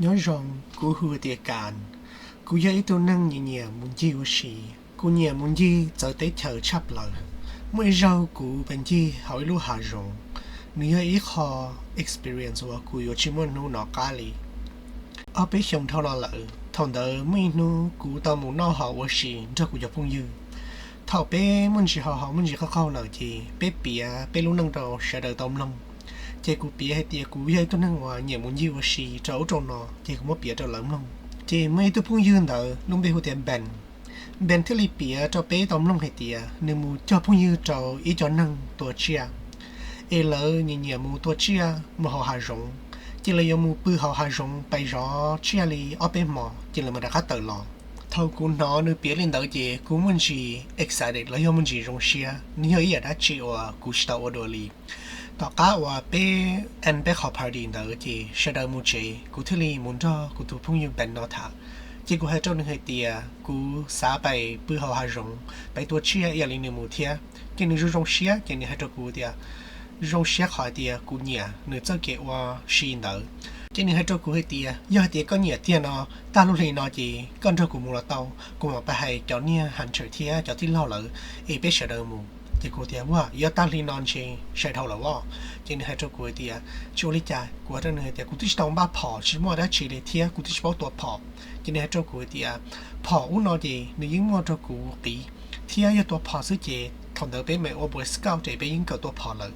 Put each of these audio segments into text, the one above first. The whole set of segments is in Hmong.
Nyob zoo, kuv hu tias Kas. Kuv yog ib tug neeg nyiam nyiam mus ncig ua si. Kuv nyiam mus ncig txawv teb chaws tshaj plaws. Muaj ib zaug kuv pes ncig hauv ib lub hav zoov. Nws yog ib qho experience uas kuv yuav tsis muaj hnub hnov qab li. Ob peb xyoos dhau los lawm, thaum ntawd muaj ib hnub kuv tau mus noj haus ua si nrog kuv cov phooj ywg. Thaum peb muaj ntsis haus haus muaj ntsis qaug qaug lawm ces peb piav peb lub neej rau sawv daws tau mloog. Ces kuv piav hais tias kuv yog ib tug neeg uas nyiam mus ncig ua si rau ub rau no, ces kuv muab piav rau lawv mloog. Ces muaj ib tug phooj ywg ntawd lub npe hu tias Npees. Npees thiaj li piav rau peb tau mloog hais tias nws mus cog phooj ywg rau ib co neeg tua tsiaj, es lawv nyiam nyiam mus tua tsiaj mus hauv hav zoov. Ces lawv yuav mus pw hauv hav zoov pais zov tsiaj li ob peb hmo ces lawv mam rov qab tawm los. Thaum kuv hnov nws piav li ntawd ces kuv muaj ntsis excited los yog muaj ntsis zoo siab, nws yog ib yam dab tsi uas kuv tsis tau ua dua li. Tom qab uas peb end peb qhov party ntawd ces sawv daws mus tsev, kuv thiaj li mus nrog kuv tus phooj ywg Npees no tham. Ces kuv hais rau nws hais tias kuv xav pais pw hauv hav zoov pais tua tsiaj ib yam li nws mus thiab. Ces nws zoo zoo siab ces nws hais rau kuv tias, zoo siab qhov hais tias kuv nyiam nws txoj kev ua si ntawd. Ces nws hais rau kuv hais tias yog hais tias koj nyiam tiag no, tag lub hli no ces koj nrog kuv mus los tau, kuv mam pais hais cov niag hunter thiab cov tij laug lawv es peb sawv daws mus. Ces kuv tias, ua, yog tag hli no ntshe sai dhau lawm os. Ces nws hais rau kuv hais tias tsis ua li cas. Kuv hais rau nws hais tias kuv twb tsis tau npaj phom tsis muaj dab tsi li thiab kuv twb tsis paub tua phom. Ces nws hais rau kuv hais tias phom ub no ces nws yeej muaj rau kuv qiv, thiab yog tua phom xwb ces thaum ntawd peb mam ua Boy Scout ces peb yeej kawm tua phom lawm.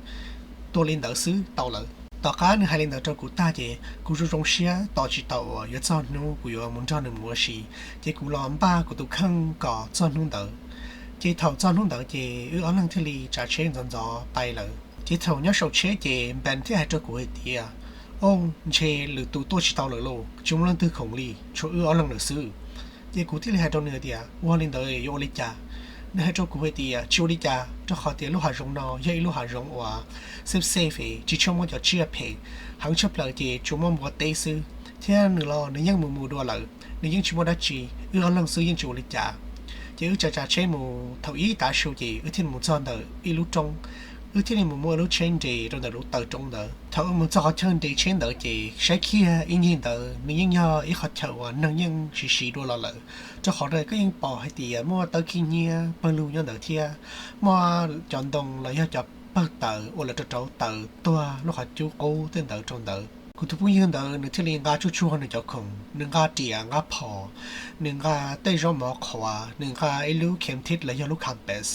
Tua li ntawd xwb tau lawm. Tom qab nws hais li ntawd rau kuv tag ces kuv zoo zoo siab tos tsis tau uas yuav txog hnub kuv yuav mus nrog nws mus ua si. Ces kuv los npaj kuv tus kheej kom txog hnub ntawd. Ces thaum txog hnub ntawd ces wb ob leeg thiaj li tsav tsheb ntxov ntxov pais lawm. Ces thaum nyob saum tsheb ces Npees thiaj hais rau kuv hais tias, o, ntshe lwm tus tuaj tsis tau lawm lauj, tsis muaj leej twg khoom li, tshuav wb ob leeg lawm xwb. Ces kuv thiaj li hais rau nws hais tias ua li ntawd yuav ua li cas? Nws hais rau kuv hais tias tsis ua li cas, rau qhov tias lub hav zoov no yog ib lub hav zoov uas safe safe, tsis tshua muaj cov tsiaj phem, heev tshaj plaws ces tsuas muaj npua teb xwb. Thiab nws los nws yeej mus mus dua lawm, nws yeej tsis muaj dab tsi, wb ob leeg xwb yeej tsis ua li cas. Ces wb tsav tsav tsheb mus thaum ib tav su ces wb thiaj mus txog ntawm ib lub roob. Wb thiaj li mus muaj lub tsheb nres rau ntawm lub taw roob ntawd. Thaum wb mus txog qhov chaw nres tsheb ntawd ces saib kiag ib ncig ntawd nws yeej yog ib qhov chaw uas neeg yeej siv siv dua los lawm, rau qhov koj yeej pom hais tias muaj tawb khib nyiab pawg lug nyob ntawd thiab muaj cov ntoo los yog cov pawg taws uas lawv rau rau taws tuag lub qhov cub qub tej ntawd rau ntawd. Kuv tus phooj ywg ntawd nws thiaj li nqa tsuj tsuag nws cov khoom, nws nqa riam, nqa phom, nws nqa tej zaub mov qhuav, nws nqa ib lub khev thib los yog lub compass,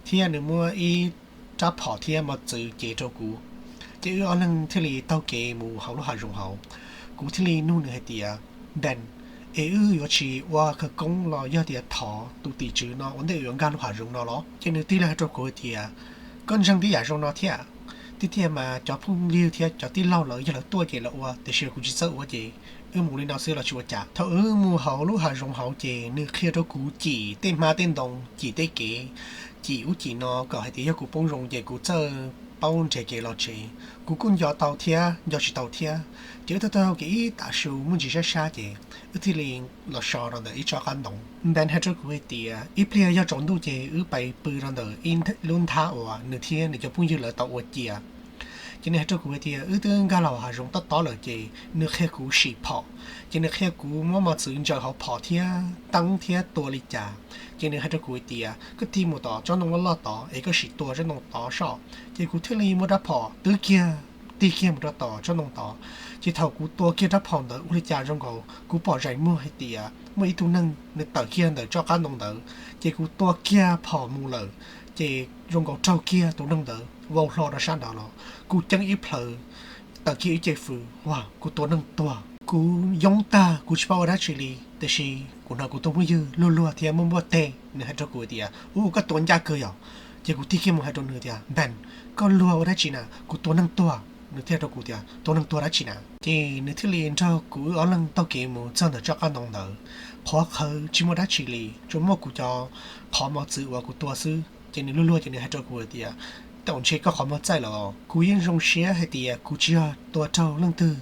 thiab nws muaj ib rab phom thiab mos txwv cev rau kuv. Ces wb ob leeg thiaj li taug kev mus hauv lub hav zoov hauv. Kuv thiaj li nug nws hais tias, Npees, es wb yuav tsis ua khawv koob los yog tias thov tus tim tswv no ua ntej yuav nkag lub hav zoov no los? Ces nws thiaj li hais rau kuv hais tias, koj ntseeg tej yam zoo no thiab? Tiag tiag mas cov phooj ywg thiab cov tij laug lawv yog lawv tuaj ces lawv ua, tiam sis kuv tsis txawj ua ces wb mus li no xwb los tsis ua cas. Thaum wb mus hauv lub hav zoov hauv ces nws qhia rau kuv cim tej hmab tej ntoo, cim tej kev, cim ub cim no kom hais tias yog kuv poob zoo ces kuv txawj paub nrhiav kev los tsev. Kuv kuj nco tau thiab nco tsis tau thiab. Ces wb taug taug kev ib tav su muaj ntsis sab sab ces wb thiaj li los so rau ntawm ib tsob qab ntoo. Npees hais rau kuv hais tias ib pliag yog tsaus ntuj ces wb pais pw rau ntawm ib lub nthab uas nws thiab nws cov phooj ywg lawv tau ua cia. Ces nws hais rau kuv hais tias wb twb nkag los hav zoov tob tob lawm ces nws qhia kuv sim phom. Ces nws qhia kuv muab mos txwv ntsaws hauv phom thiab teeb thiab tua li cas. Ces nws hais rau kuv hais tias koj tig mus tom tsob ntoo loj loj tod es koj sim tua tsob ntoo tod soj. Ces kuv thiaj li muab rab phom twb kiag, tig kiag mus rau tom tsob ntoo tod. Ces thaum kuv tua kiag rab phom ntawd ua li cas zoo nkaus kuv pom zaim muag hais tias muaj ib tug neeg nws tawm kiag ntawm tsob qab ntoo ntawd. Ces kuv tua kiag phom mus lawm, ces zoo nkaus raug kiag tus neeg ntawd vau hlo rau sab nraud los kuv ceeb ib plhaws, tawm kiag ib ce fws, ua kuv tua neeg tuag. Kuv yoob tag, kuv tsis paub ua dab tsi li, tiam sis kuv hnov kuv tus phooj ywg luag luag thiab muaj npuaj teg, nws hais rau kuv tias, u, koj tua ncaj kawg yom. Ces kuv tig kiag mus hais rau nws tias, Npees, koj luag ua dab tsi na? Kuv tua neeg tuag. Nws thiaj rau kuv tias, tua neeg tuag dab tsi na? Ces nws thiaj li nrog kuv wb ob leeg taug kev mus txog ntawm tsob qab ntoo ntawd. Qhuav qhawv tsis muaj dab tsi li, tsuas muaj kuv cov qhov mos txwv uas kuv tua xwb. Ces nws luag luag ces nws hais rau kuv tias, tej zaum ntshe koj qhov muag txaij lawm. Kuv yeej zoo siab hais tias kuv tsis yog tua raug leej twg,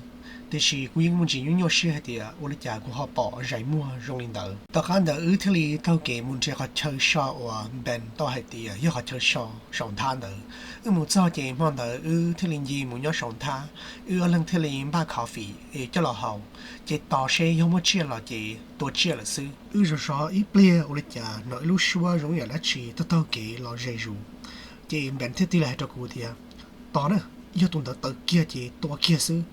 Tiam sis kuv yeej muaj ntsis nyuaj nyuaj siab hais tias ua li cas kuv ho pom zais muag zoo li ntawd. Tom qab ntawd wb thiaj li taug kev mus nrhiav qhov chaw so uas Ben tau hais tias yog qhov chaw so saum nthab ntawd. Wb mus txog ces hmo ntawd wb thiaj li nce mus nyob saum nthab, wb ob leeg thiaj li npaj coffee es coj los haus, ces tos seb yog muaj tsiaj los ces tua tsiaj lawm xwb. Wb zov zov ib pliag ua li cas hnov ib lub suab zoo yam dab tsi taug taug kev los ze zus, ces Ben thiaj tig los hais rau kuv tias, tos na, yog tus ntawd tawm kiag ces tua kiag xwb.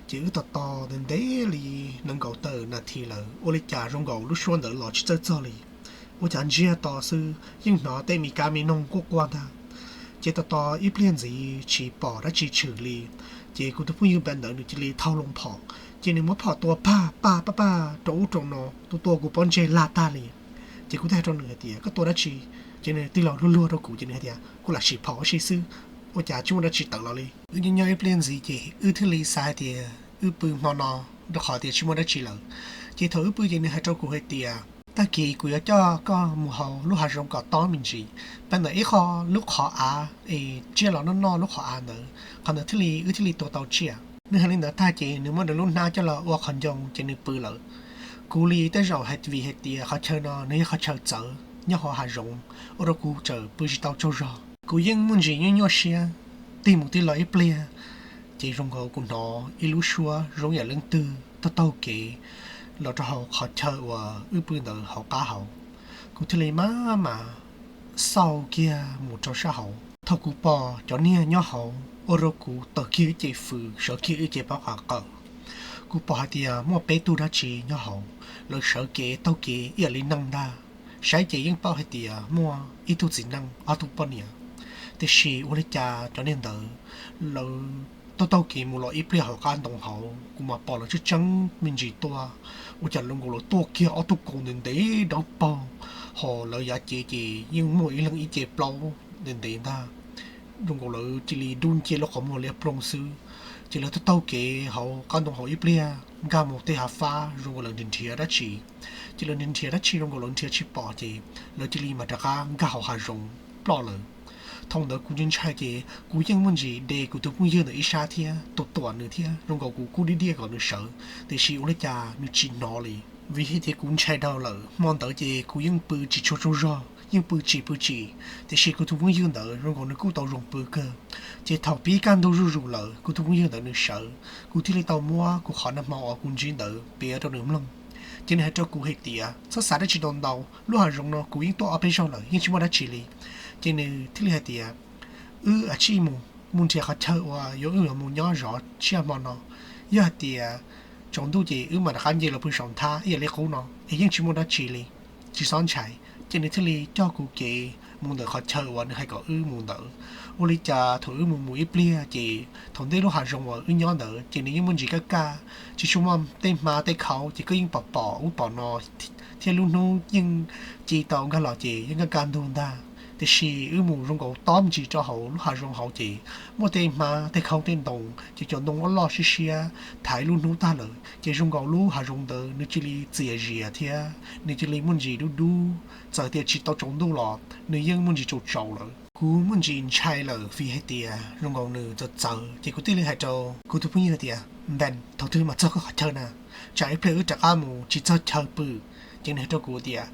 Ces wb tos tos ntev ntev li nees nkaum tawm nas this lawm ua li cas zoo nkaus lub suab ntawd los tsis txawj txog li. Ua cas ntsiag to xwb yeej hnov tej me kab me noog quaj quaj ntag. Ces tos tos ib pliag ntxiv tsis pom dab tsi tshwm li, ces kuv tus phooj ywg Ben ntawd nws cia li thau loo phom, ces nws muab phom tua pag pag pag pag rau ub rau no, tua tua kuv pob ntseg lag tag li. Ces kuv thiaj hais rau nws hais tias koj tua dab tsi? Ces nws tig los luag luag rau kuv ces nws hais tias kuv lam sim phom ua si xwb, ua cas tsis muaj dab tsi tawm los li. Wb nyob nyob ib pliag ntxiv ces wb thiaj li xav hais tias wb pw hmo no, rau qhov tias tsis muaj dab tsi lawm. Ces thaum wb pw ces nws hais rau kuv hais tias tag kis kuv yuav coj koj mus hauv lub hav zoov kom tob me ntsis, peb ntawm ib qho lub qhov av es tsiaj los noj noj lub qhov av ntawd, qhov ntawd thiaj li wb thiaj li tua tau tsiaj. Nws hais li ntawd tag ces nws muab nws lub hnab coj los ua qhov ncoo ces nws pw lawm. Kuv li tej zaum hais vim hais tias qhov chaw no nws yog qhov chaw txawv nyob hauv hav zoov, ua rau kuv txawm pw tsis tau tsaug zog. Kuv yeej muaj ntsis nyuaj nyuaj siab, tig mus tig los ib pliag, ces zoo nkaus kuv hnov ib lub suab zoo yam leej twg taug taug kev los rau hauv qhov chaw uas wb pw ntawd hauv qab hauv. Kuv thiaj li maj mam xauj kiag mus rau sab hauv. Thaum kuv pom cov niag nyob hauv ua rau kuv tawm kiag ib ce fws sawv kiag ib ce pob qa qawm. Kuv pom hais tias muaj peb tug dab tsi nyob hauv, lawv sawv kev taug kev ib yam li neeg ntag. Saib ces yeej paub hais tias muaj ib tug txiv neej ob tug poj niam, tiam sis ua li cas cov niag ntawd lawv taug taug kev mus los ib pliag hauv qab ntoo hauv kuv mas pom lawv tseeb tseeb me ntsis tuaj. Ua cas zoo nkaus lawv tuaj kiag ob tug kaus ntev ntev dawb paug, ho lawv yav cev ces yeej muaj ib leeg ib ce plaub ntev ntev ntag. Zoo nkaus lawv cia li dub ncia lub qhov muag liab ploog xwb. Ces lawv taug taug kev hauv qab ntoo hauv ib pliag nkag mus tej hav fab zoo nkaus lawv nrhiav nrhiav dab tsi. Ces lawv nrhiav nrhiav dab tsi zoo nkaus lawv nrhiav tsis pom ces lawv cia li mam rov qab nkag hauv hav zoov ploj lawm. Thaum ntawd kuv ntshai ntshai ces kuv yeej muaj ntsis de kuv tus phooj ywg ntawd ib sab thiab tuam tuam nws thiab, zoo nkaus kuv kuj diaj diaj kom nws sawv, tiam sis ua li cas nws tsis hnov li. Vim hais tias kuv ntshai dhau lawm, hmo ntawd ces kuv yeej pw tsis tshua tsaug zog, yeej pw tsis pw tsis, tiam sis kuv tus phooj ywg ntawd zoo nkaus nws kuj tau zoo pw kawg. Ces thaum pib kaj ntug zuj zus lawm kuv tus phooj ywg ntawd nws sawv, kuv thiaj li tau muab kuv qhov nag hmo uas kuv ntsib ntawd piav rau nws mloog. Ces nws hais rau kuv hais tias txhob xav dab tsi ntau ntau, lub hav zoov no kuv yeej tuaj ob peb zaug lawm yeej tsis muaj dab tsi li. Ces nws thiaj li hais tias wb a tsij mus, mus nrhiav qhov chaw uas yuav wb yuav mus nyob zov tsiaj hmo no. Yog hais tias tsaus ntuj ces wb mam rov qab nce los pw saum nthab ib yam li qub no es yeej tsis muaj dab tsi li, tsis txhob ntshai. Ces nws thiaj li coj kuv kev mus ntawm qhov chaw uas nws hais kom wb mus ntawd. Ua li cas thaum wb mus mus ib pliag ces thaum ntej lub hav zoov uas wb nyob ntawd ces nws yeej muaj ntsis kaj kaj, tsis tshua muaj tej hma tej khau ces koj yeej pom pom ub pom no thiab lub hnub yeej ci tau nkag los ces yeej kaj kaj ntug ntag. Tiam sis wb mus zoo nkaus tob ntsis rau hauv lub hav zoov hauv ces muaj tej hma tej khau tej ntoo ces cov ntoo loj loj siab siab thaiv lub hnub tag lawm ces zoo nkaus lub hav zoov ntawd nws cia li txias zias thiab nws cia li muaj ntsis dub dub. Txawm tias tsis tau tsaus ntuj los nws yeej muaj ntsis tsaus tsaus lawm. Kuv muaj ntsis ntshai lawm vim hais tias zoo nkaus nws txawv txawv ces kuv thiaj li hais rau kuv tus phooj ywg tias, Npees, thaum twg mam txog koj qhov chaw na? Tsam ib pliag wb rov qab mus tsis txog chaw pw. Ces nws hais rau kuv tias,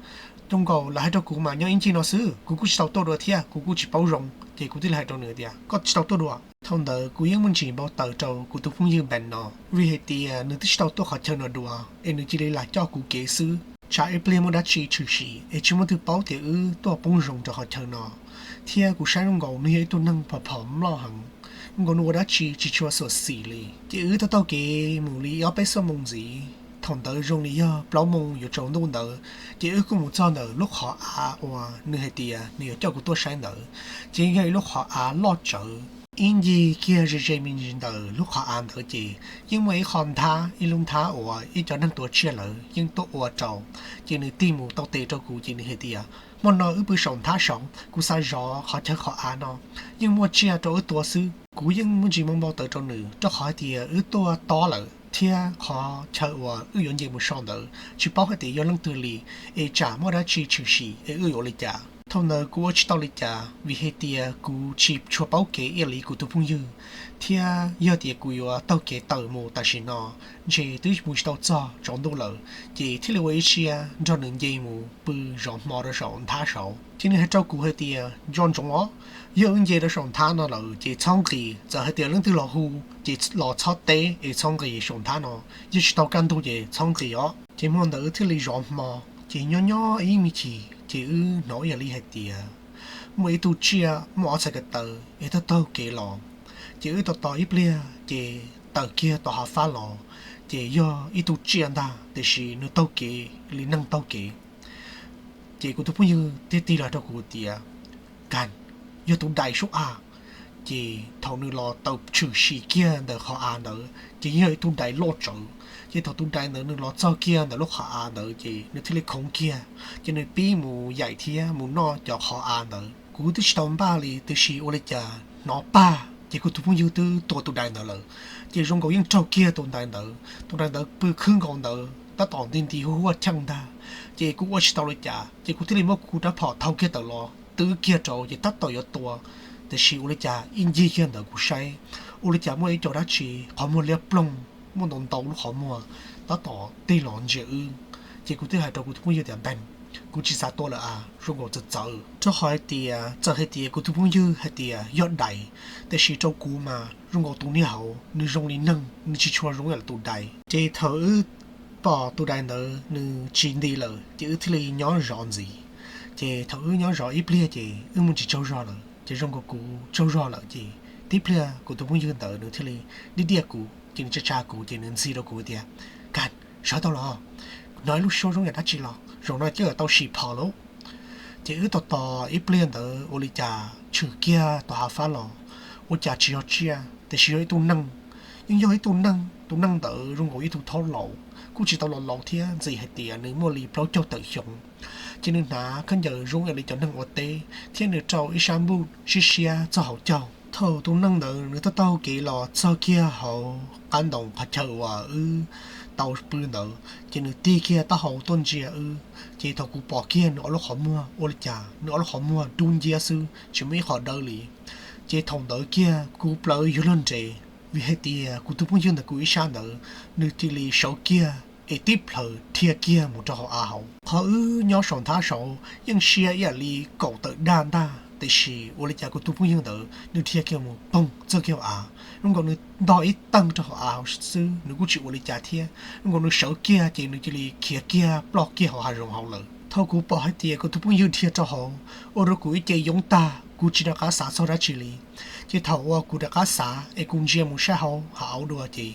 zoo nkaus lawv hais rau kuv mas nyob ib ncig no xwb, kuv kuj tsis tau tuaj dua thiab kuv kuj tsis paub zoo. Ces kuv thiaj li hais rau nws tias koj tsis tau tuaj dua. Thaum ntawd kuv yeej muaj ntsis npau taws rau kuv tus phooj ywg Npees no vim hais tias nws twb tsis tau tuaj qhov chaw no dua es nws cia li lam coj kuv kev xwb. Tsam ib pliag muaj dab tsi tshwm sim es tsis muaj twg paub tias wb tuaj poob zoo rau qhov chaw no. Thiab kuv saib zoo nkaus nws yog ib tug neeg phom phom mloj heev, zoo nkaus nws ua dab tsi tsis tshua xyuam xim li. Ces wb taug taug kev mus li ob peb xuab moos ntxiv, thaum ntawd zoo li yog plaub moos yuav tsaus ntuj ntawd, ces wb kuj mus txog ntawm lub qhov av uas nws hais tias nws yuav coj kuv tuaj saib ntawd. Ces yog ib lub qhov av loj tsawv, ib ncig kiag ze ze me ntsis ntawm lub qhov av ntawd ces yeej muaj ib qho nthab, ib lub nthab uas ib cov neeg tuav tsiaj lawv yeej tuaj ua rau. Ces nws tig mus tau tes rau kuv ces nws hais tias, hmo no wb pw saum nthab saud, kuv xav zov qhov chaw qhov av no, yeej muaj tsiaj rau wb tua xwb. Kuv yeej muaj ntsis npau taws rau nws rau qhov hais tias wb tuaj tob lawm thiab qhov chaw uas wb yuav nce mus so ntawd tsis paub hais tias yog leej twg li, es tsam muaj dab tsi tshwm sim es wb yuav ua li cas. Thaum ntawd kuv ua tsis tau li cas vim hais tias kuv tsis tshua paub kev ib yam li kuv tus phooj ywg, thiab yog tias kuv yuav taug kev tawm mus tam sim no ntshe twb mus tsis tau txog tsaus ntuj lawm, ces thiaj li ua ib siab nrog nws nce mus pw zov hmo rau saum nthab saud. Ces nws hais rau kuv hais tias, nco ntsoov os, yog wb nce rau saum nthab no lawm ces txhob nqis, txawm hais tias leej twg los hu ces los txhob teb es txhob nqis saum nthab no, yog tsis tau kaj ntug ces txhob nqis os. Ces hmo ntawd wb thiaj li zov hmo, ces nyob nyob ib me chim ces wb hnov ib yam li hais tias muaj ib tug tsiaj muaj ob txhais ko taw es taug taug kev los. Ces wb tos tos ib pliag ces tawm kiag tom hav fab los, ces yog ib tug tsiaj ntag tiam sis nws taug kev li neeg taug kev. Ces kuv tus phooj ywg thiaj tig los rau kuv tias, Kas, yog tus dais sub a. Ces thaum nws los tawm tshwm sim kiag ntawm qhov av ntawd ces yog ib tug dais loj tsawv. Ces thaum tus dais ntawd nws los txog kiag ntawm lub qhov av ntawd ces nws thiaj li khoov kiag, ces nws pib mus yaim thiab mus noj cov qhov av ntawd. Kuv twb tsis tau npaj li tiam sis ua li cas hnov pag ces kuv tus phooj ywg twb tua tus dais ntawd lawm. Ces zoo nkaus yeej raug kiag tus dais ntawd, tus dais ntawd pw khwb nkaus ntawd tab tom nti nti huaj huaj cheej ntag. Ces kuv ua tsis tau li cas ces kuv thiaj li muab kuv rab phom thau kiag tawm los twb kiag rau ces tab tom yuav tua, tiam sis ua li cas ib ncig kiag ntawd kuv saib ua li cas muaj ib co dab tsi qhov muag liab ploog, muaj ntau ntau lub qhov muag tab tom tig los ntsia wb. Ces kuv thiaj hais rau kuv tus phooj ywg tias, Npeeg, kuv tsis xav tua lawm a, zoo nkaus txawv txawv. Rau qhov hais tias txawm hais tias kuv tus phooj ywg hais tias yog dais, tiam sis rau kuv mas zoo nkaus tus niag hauv nws zoo li neeg, nws tsis tshua zoo ib yam li tus dais. Ces thaum wb pom tus dais ntawd nws tsis nti lawm ces wb thiaj li nyob zov ntxiv. Ces thaum wb nyob zov ib pliag ces wb mus tsis tsaug zog lawm, ces zoo nkaus kuv tsaug zog lawm ces tib pliag kuv tus phooj ywg ntawd nws thiaj li diaj diaj kuv, ces nws tsa tsa kuv ces nws ntxhi rau kuv tias, Kas, sawv tau los, hnov ib lub suab zoo yam dab tsi los, zaum no coj yuav tau sim phom lauj. Ces wb tos tos ib pliag ntawd ua li cas tshwm kiag tom hav fab los, ua cas tsis yog tsiaj tiam sis yog ib tug neeg. Yeej yog ib tug neeg, tus neeg ntawd zoo nkaus ib tug thaub laus kuj tsis tau los laus thiab, ntxim hais tias nws muaj li plaub caug tawm xyoo. Ces nws hnav khaub ncaws zoo ib yam li cov neeg ua teb thiab nws rau ib sab npuj siab siab txog hauv caug. Thaum tus neeg ntawd nws taug taug kev los txog kiag hauv qab ntoo qhov chaw uas wb tau pw ntawd ces nws tig kiag taub hau tuaj ntsia wb. Ces thaum kuv pom kiag nws ob lub qhov muag ua li cas nws ob lub qhov muag dub nciab xwb tsis muaj ib qho dawb li. Ces thaum ntawd kiag kuv plawv yuav luag nres, vim hais tias kuv tus phooj ywg ntawm kuv ib sab ntawd nws cia li sawv kiag es tib plhaws dhia kiag mus rau hauv av hauv. Qhov wb nyob saum nthab saud yeej siab ib yam li kaum tawm daj ntag, tiam sis ua li cas kuv tus phooj ywg ntawd nws dhia kiag mus poog txog kiag hauv av. Zoo nkaus nws ntog ib teg rau hauv av hauv xwb nws kuj tsis ua li cas thiab, zoo nkaus nws sawv kiag ces nws cia li khiav kiag ploj kiag hauv hav zoov hauv lawm. Thaum kuv pom hais tias kuv tus phooj ywg dhia rau hauv ua rau kuv ib ce yoob tag, kuv tsis rov qab xav txog dab tsi li. Ces thaum uas kuv rov qab xav es kuv ntsia mus saib hauv hav auv dua ces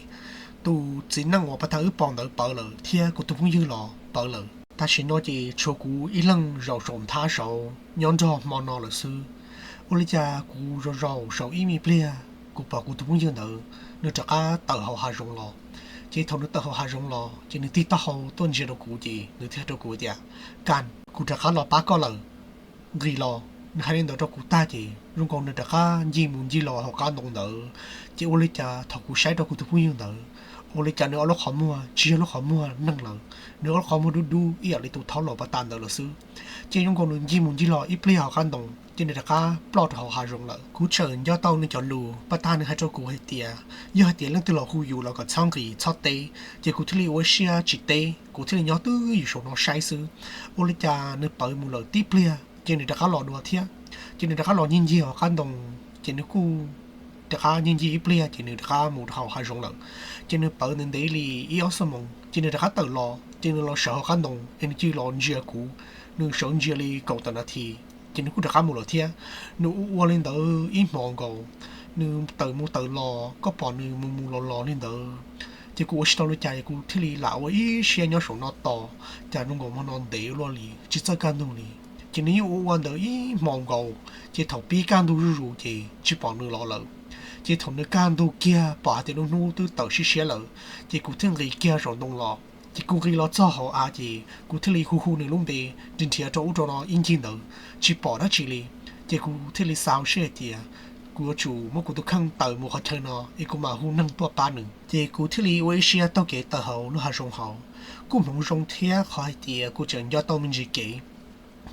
tus txiv neej uas pas tag wb pom ntawd pawv lawm thiab kuv tus phooj ywg los pawv lawm. Tam sim no ces tshuav kuv ib leeg zaum saum nthab saud nyob nrog hmo no lawm xwb. Ua li cas kuv zaum zaum saum ib me pliag kuv pom kuv tus phooj ywg ntawd nws rov qab tawm hauv hav zoov los. Ces thaum nws tawm hauv hav zoov los ces nws tig taub hau tuaj ntsia rau kuv ces nws thiaj hais rau kuv tias, Kas, kuv rov qab los pab koj lawm, nqis los. Nws hais li ntawd rau kuv tag ces zoo nkaus nws rov qab ncig mus ncig los hauv qab ntoo ntawd. Ces ua li cas thaum kuv saib rau kuv tus phooj ywg ntawd, ua li cas nws ob lub qhov muag tsis yog lub qhov muag neeg lawm, nws ob lub qhov muag dub dub ib yam li tus thaub laus pas tag ntawd lawm xwb. Ces zoo nkaus nws ncig mus ncig los ib pliag hauv qab ntoo ces nws rov qab ploj rau hauv hav zoov lawm. Kuv txawm nco tau nws cov lus, pas tag nws hais rau kuv hais tias yog hais tias leej twg los hu yus los kom txhob nqis txhob teb, ces kuv thiaj li ua siab tsis teb, kuv thiaj li nyob twj ywm saum no saib xwb. Ua li cas nws pawv mus lawm tib pliag ces nws rov qab los dua thiab. Ces nws rov qab los ncig ncig hauv qab ntoo, ces nws kuj rov qab ncig ncig ib pliag ces nws rov qab mus rau hauv hav zoov lawm. Ces nws pawv ntev ntev li ib ob xuab moos ces nws rov qab tawm los, ces nws los sawv hauv qab ntoo es nws cia li los ntsia kuv. Nws sawv ntsia li kaum tawm nas this ces nws kuj rov qab mus lawm thiab. Nws ua ua li ntawd ib hmos nkaus, nws tawm mus tawm los, koj pom nws mus mus los los li ntawd. Ces kuv ua tsis tau li cas es kuv thiaj li lam ua ib siab nyob saum no tos, cas zoo nkaus hmo no ntev luaj li tsis txawj kaj ntug li. Ces nws yeej ua ua ntawd ib hmos nkaus, ces thaum pib kaj ntug zuj zus ces tsis pom nws los lawm. Ces thaum nws kaj ntug kiag pom hais tias lub hnub twb tawm siab siab lawm, ces kuv thiaj nqis kiag saum ntoo los. Ces kuv nqis los txog hauv av ces kuv thiaj li hu hu nws lub npe, nrhiav nrhiav rau ub rau no ib ncig ntawd tsis pom dab tsi li. Ces kuv thiaj li xav hauv siab hais tias kuv yuav tsum muab kuv tus kheej tawm mus qhov chaw no es kuv mam hu neeg tuaj pab nws. Ces kuv thiaj li ua ib siab taug kev tawm hauv lub hav zoov hauv. Kuj hmoov zoo thiab qhov hais tias kuv tseem nco tau me ntsis kev.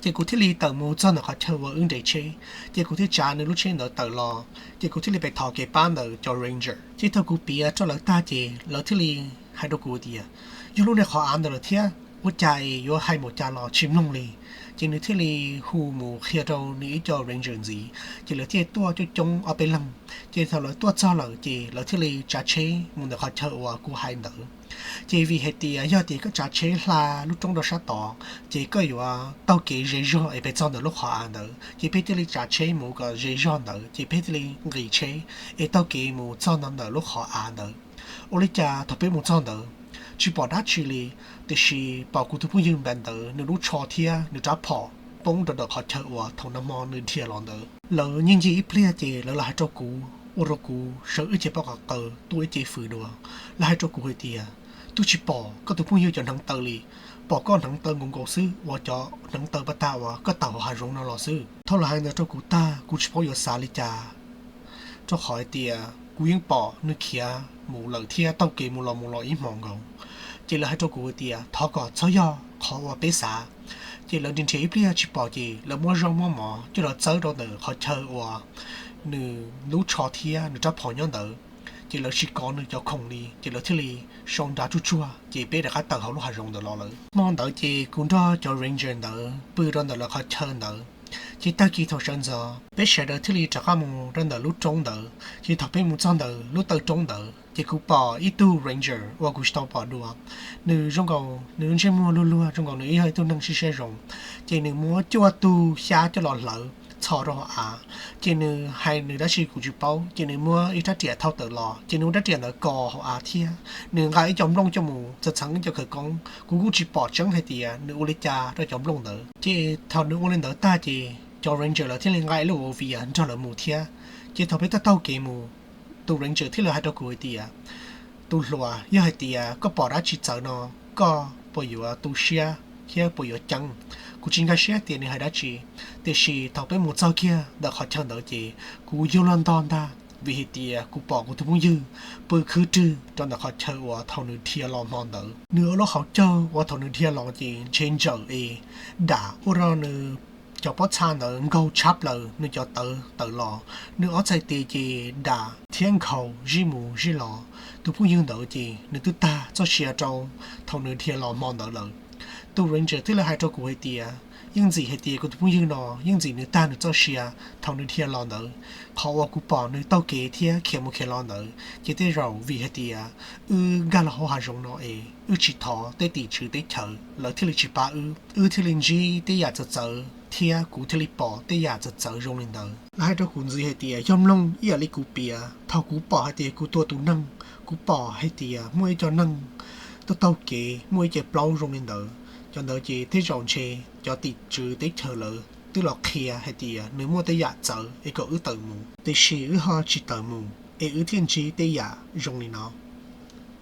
Ces kuv thiaj li tawm mus txog ntawm qhov chaw uas wb nres tsheb, ces kuv thiaj tsav nws lub tsheb ntawd tawm los, ces kuv thiaj li pem thov kev pab ntawm cov ranger. Ces thaum kuv piav rau lawv tag ces lawv thiaj li hais rau kuv tias, yog lub niag qhov av ntawd lawm thiab, ua cas es yuav hais mus cas los tsis mloog li. Ces nws thiaj li hu mus qhia rau nws ib co ranger ntxiv, ces lawv thiaj tuaj coob coob ob peb leeg. Ces thaum lawv tuaj txog lawm ces lawv thiaj li tsav tsheb mus ntawm qhov chaw uas kuv hais ntawd. Ces vim hais tias yog tias koj tsav tsheb hla lub roob rau sab tod, ces koj yuav taug kev ze zog es peb txog ntawm lub qhov av ntawd. Ces peb thiaj li tsav tsheb mus kom ze zog ntawd, ces peb thiaj li nqis tsheb es taug kev mus txog ntawm lub qhov av ntawd. Ua li cas thaum peb mus txog ntawd tsis pom dab tsi li, tiam sis pom kuv tus phooj ywg npam ntawd nws lub tsho thiab nws rab phom poob rau ntawm qhov chaw uas thaum nag hmo nws dhia los ntawd. Lawv nyiag nyiag ib pliag ces lawv los hais rau kuv, ua rau kuv sawv wb cev pob kov taw tuaj ib ce fws dua. Lawv hais rau kuv hais tias, twb tsis pom koj tus phooj ywg cov hneev taw li, pom koj hneev taw nkaus nkaus xwb uas cov hneev taw pas tas uas koj tawm hauv hav zoov no los xwb. Thaum lawv hais ntawd rau kuv tag kuv tsis paub yuav xav li cas, rau qhov hais tias kuv yeej pom nws khiav mus lawm thiab taug kev mus los mus los ib hmos nkaus. Ces lawv hais rau kuv hais tias thov kom txhob yog qhov uas peb xav. Ces lawv nrhiav nrhiav ib pliag tsis pom ces lawv muab zaub muab mov coj los txawb rau ntawm qhov chaw uas nws lub tsho thiab nws rab phom nyob ntawd. Ces lawv tsis kov nws cov khoom li ces lawv thiaj li sau nra tsuj tsuag ces peb rov qab tawm hauv lub hav zoov ntawd los lawm. Hmo ntawd ces kuv nrog cov ranger ntawd pw rau ntawm lawv qhov chaw ntawd. Ces tag kis thaum sawv ntxov peb sawv daws thiaj li rov qab mus rau ntawm lub roob ntawd. Ces thaum peb mus txog ntawm lub taw roob ntawd ces kuv pom ib tug ranger uas kuv tsis tau pom dua. Nws zoo nkaus nws lub ntsej muag luag luag zoo nkaus nws yog ib tug neeg siab siab zoo. Ces nws muab cuaj tug xyab coj los hlawv txhos rau hauv av. Ces nws hais nws dab tsi kuv tsis paub ces nws muab ib rab riam thau tawm los ces nws muab rab riam ntawd kos hauv av thiab nws nqa ib co nplooj coj mus txawv txheev ib co khawv koob. Kuv kuj tsis pom tseeb hais tias nws ua li cas rau cov nplooj ntawd. Ces thaum nws ua li ntawd tag ces cov ranger lawv thiaj li nqa ib lub ua vias nrog lawv mus thiab. Ces thaum peb taug taug kev mus, tus ranger thiaj li hais rau kuv hais tias, tus hluas, yog hais tias koj pom dab tsi txawv no, koj puas yuav tu siab thiab puas yuav ceeb? Kuv tsis nkag siab tias nws hais dab tsi, tiam sis thaum peb mus txog kiag ntawm qhov chaw ntawd ces kuv yug luag ntog ntag, vim hais tias kuv pom kuv tus phooj ywg pw khwb rwg rau ntawm qhov chaw uas thaum nws dhia los hmo ntawd. Nws ua lub hauv caug uas thaum nws dhia los ces ntshe ntsawm es dam ua rau nws cov pob txha ntawd nkaug tshab plaws nws cov tawv tawm los. Nws ob txhais tes ces dam thiab nkhaus zij mus zij los. Tus phooj ywg ntawd ces nws twb tag txoj sia rau thaum nws dhia los hmo ntawd lawm. Tus ranger thiaj li hais rau kuv hais tias, yeej ntxim hais tias kuv tus phooj ywg no yeej ntxim nws tag nws txoj sia thaum nws dhia los ntawd. Qhov uas kuv pom nws taug kev thiab khiav mus khiav los ntawd ces tej zaum vim hais tias wb nkag los hauv hav zoov no es wb tsis thov tej tim tswv teb chaws lawv thiaj li tsis pab wb, wb thiaj li ntsib tej yam txawv txawv thiab kuv thiaj li pom tej yam txawv txawv zoo li ntawd. Lawv hais rau kuv ntxiv hais tias yog mloog ib yam li kuv piav thaum kuv pom hais tias kuv tua tus neeg, kuv pom hais tias muaj ib co neeg taug taug kev muaj ib ce plaub zoo li ntawd. Cov ntawd ces tej zaum ntshe cov tim tswv teb chaws lawv twb los qhia hais tias nws muaj tej yam txawv es kom wb tawm mus, tiam sis wb ho tsis tawm mus es wb thiaj ntsib tej yam zoo li no.